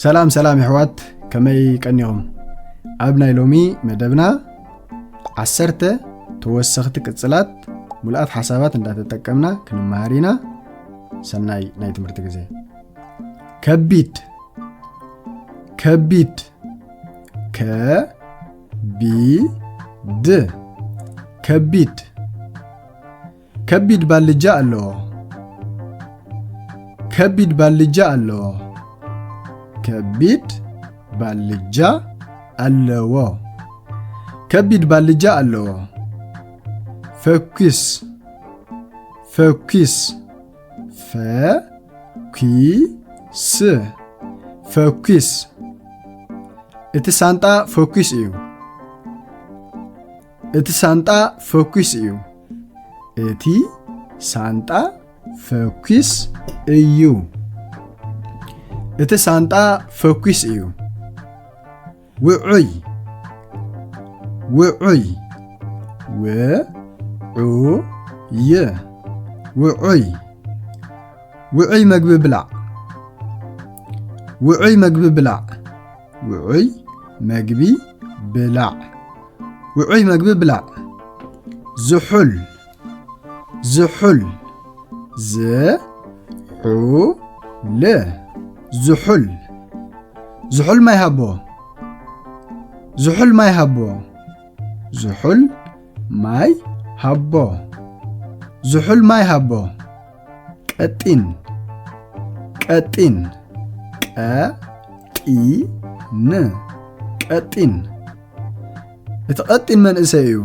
ሰላም ሰላም የሕዋት፣ ከመይ ቀኒኹም? ኣብ ናይ ሎሚ መደብና ዓሰርተ ተወሰኽቲ ቅጽላት ሙሉኣት ሓሳባት እንዳተጠቀምና ክንመሃር ኢና። ሰናይ ናይ ትምህርቲ ግዜ። ከቢድ፣ ከቢድ፣ ከቢድ፣ ከቢድ። ከቢድ ባልጃ ኣለዎ። ከቢድ ባልጃ ኣለዎ። ከቢድ ባልጃ ኣለዎ። ከቢድ ባልጃ ኣለዎ። ፈኲስ፣ ፈኲስ፣ ፈ፣ ኲ፣ ስ፣ ፈኲስ። እቲ ሳንጣ ፈኲስ እዩ። እቲ ሳንጣ ፈኲስ እዩ። እቲ ሳንጣ ፈኲስ እዩ። እቲ ሳንጣ ፈኲስ እዩ። ውዑይ፣ ውዑይ፣ ው፣ ዑ፣ ይ፣ ውዑይ። ውዑይ መግቢ ብላዕ። ውዑይ መግቢ ብላዕ። ውዑይ መግቢ ብላዕ። ውዑይ መግቢ ብላዕ። ዝሑል፣ ዝሑል፣ ዝ፣ ሑ፣ ል፣ ዝሑል። ዝሑል ማይ ሃቦ። ዝሑል ማይ ሃቦ። ዝሑል ማይ ሃቦ። ዝሑል ማይ ሃቦ። ቀጢን፣ ቀጢን፣ ቀ፣ ጢ፣ ን፣ ቀጢን። እቲ ቀጢን መንእሰይ እዩ።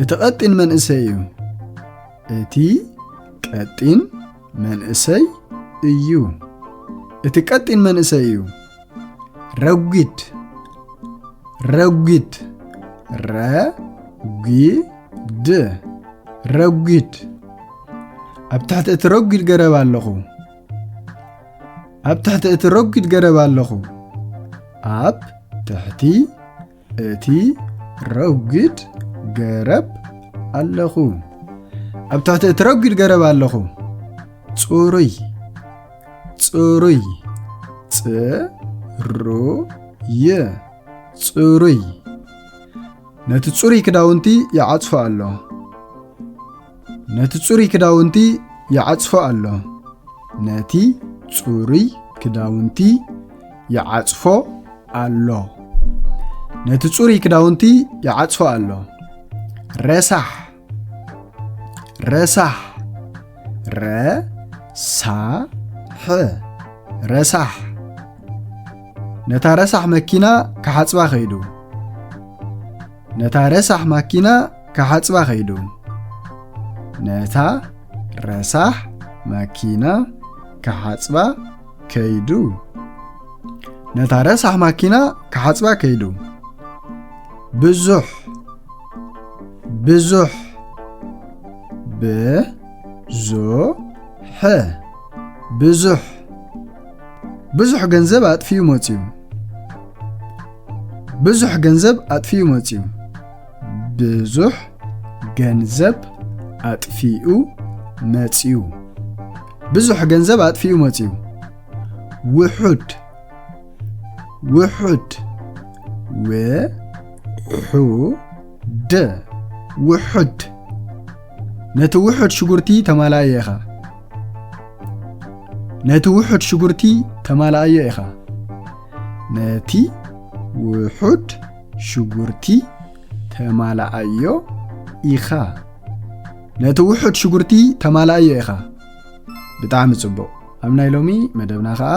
እቲ ቀጢን መንእሰይ እዩ። እቲ ቀጢን መንእሰይ እዩ። እቲ ቀጢን መንእሰይ እዩ። ረጒድ፣ ረጒድ፣ ረ፣ ጒ፣ ድ፣ ረጒድ። ኣብ ትሕቲ እቲ ረጒድ ገረብ ኣለኹ። ኣብ ትሕቲ እቲ ረጒድ ገረብ ኣለኹ። ኣብ ትሕቲ እቲ ረጒድ ገረብ ኣለኹ። ኣብ ትሕቲ እቲ ረጒድ ገረብ ኣለኹ። ጽሩይ፣ ጽሩይ፣ ጽ፣ ሩ፣ ይ፣ ጽሩይ። ነቲ ጽሩይ ክዳውንቲ ይዓጽፎ ኣሎ። ነቲ ጽሩይ ክዳውንቲ ይዓጽፎ ኣሎ። ነቲ ጽሩይ ክዳውንቲ ይዓጽፎ ኣሎ። ነቲ ጽሩይ ክዳውንቲ ይዓጽፎ ኣሎ። ረሳሕ፣ ረሳሕ፣ ረ፣ ሳ፣ ሕ፣ ረሳሕ። ነታ ረሳሕ መኪና ክሓጽባ ከይዱ። ነታ ረሳሕ ማኪና ክሓጽባ ከይዱ። ነታ ረሳሕ ማኪና ክሓጽባ ከይዱ። ነታ ረሳሕ ማኪና ክሓጽባ ከይዱ። ብዙሕ፣ ብዙሕ፣ ብ፣ ዙ፣ ሕ፣ ብዙሕ። ብዙሕ ገንዘብ ኣጥፊኡ መጽዩ። ብዙሕ ገንዘብ ኣጥፊኡ መጽዩ። ብዙሕ ገንዘብ ኣጥፊኡ መጽዩ። ብዙሕ ገንዘብ ኣጥፊኡ መጽዩ። ውሑድ፣ ውሑድ፣ ው፣ ሑ፣ ድ፣ ውሑድ። ነቲ ውሑድ ሽጉርቲ ተማላእዮ ኢኻ። ነቲ ውሑድ ሽጉርቲ ተማላእዮ ኢኻ። ነቲ ውሑድ ሽጉርቲ ተማላእዮ ኢኻ። ነቲ ውሑድ ሽጉርቲ ተማላእዮ ኢኻ። ብጣዕሚ ጽቡቕ። ኣብ ናይ ሎሚ መደብና ኸኣ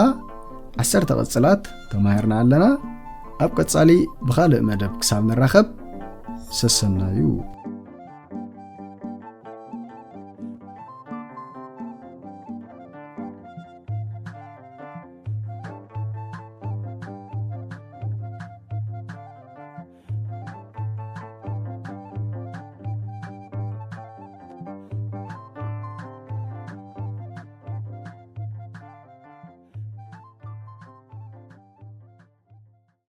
ዓሰርተ ቅጽላት ተማሂርና ኣለና። ኣብ ቀጻሊ ብኻልእ መደብ ክሳብ ንራኸብ፣ ሰሰናዩ።